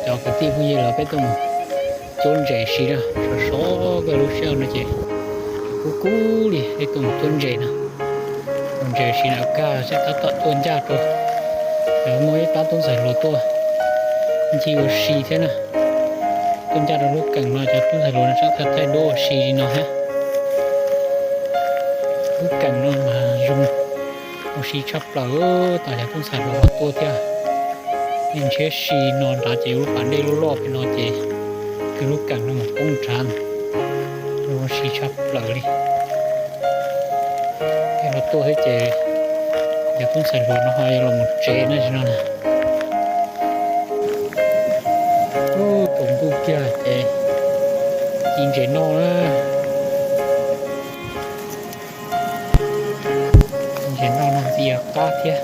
Cov kwv tij phooj ywg los peb tuaj mus cuab ntses si na, sov sov kawg lub sij hawm no ces kub kub li, peb tuaj mus cuab ntses no. Mus ntses si na, kag sab tab tom tuaj ncaj rau, muaj ib pab tub ntxhais hluas tuaj ncig ua si thiab na. Tuaj ncaj rau lub keem no, cov tub ntxhais hluas no sab thaij thaij duab ua si li no thiab. Lub keem no mas zoo ua si tshaj plaws, tom cov tub ntxhais hluas tuaj thiab. Nej nrhiav si no nrad ces ua lub pas dej loj loj pem no ces kwv lub keem no mus poob nrad, zoo ua si tshaj plaws li. Thiab no tuaj thiab ces cov tub ntxhais hluas no ho yuav los mus tsev no tsis no na. Ub, tsaus ntuj kiag ces ci ntses noj na. Ntses noj no ntxias qab thiab.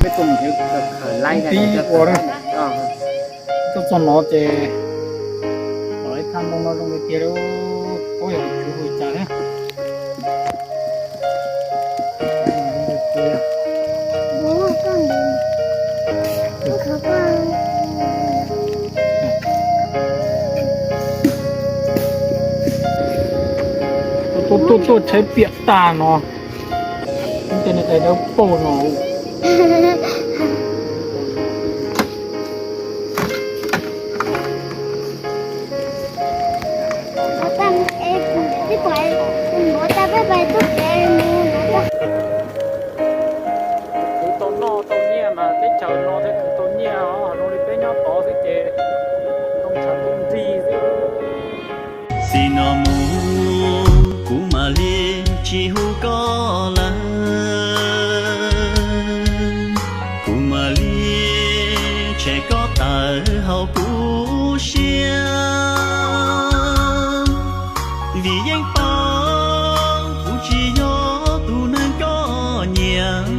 Peb tuaj mus khawm laib, tuaj txog no ces ib thaj moo no zoo li tiag, paub yog tswv hu cas thiab. Tuaj tuaj tuaj tshaib piam tag no, ib co niag dais dawb paug no. Khwv tau noj tau nyiaj mas teb chaws no thiaj khwv tau nyiaj os, zoo li peb nyob tod xwb ces ntoo tshav ntuj nrig xwb. Txij no mus kuv mam li tsis hu koj lawm, kuv mam li tshem koj tawm hauv kuv siab. Vim yeej paub kuv tsis yog tus neeg koj nyiam,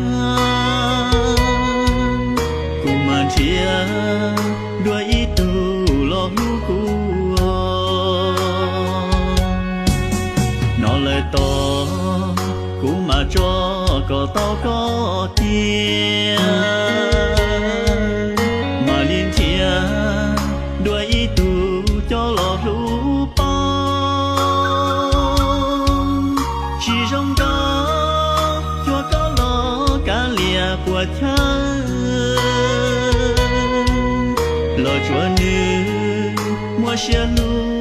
kuv mam nrhiav dua ib tug los hlub kuv. Hnov lawm tos kuv mam tso kom tau koj tiag, mam li nrhiav dua ib tug coj los hlub paub. Tsis zoo nkauj cuag koj los kav liam puas chawj, los tsuav nws muaj siab hlub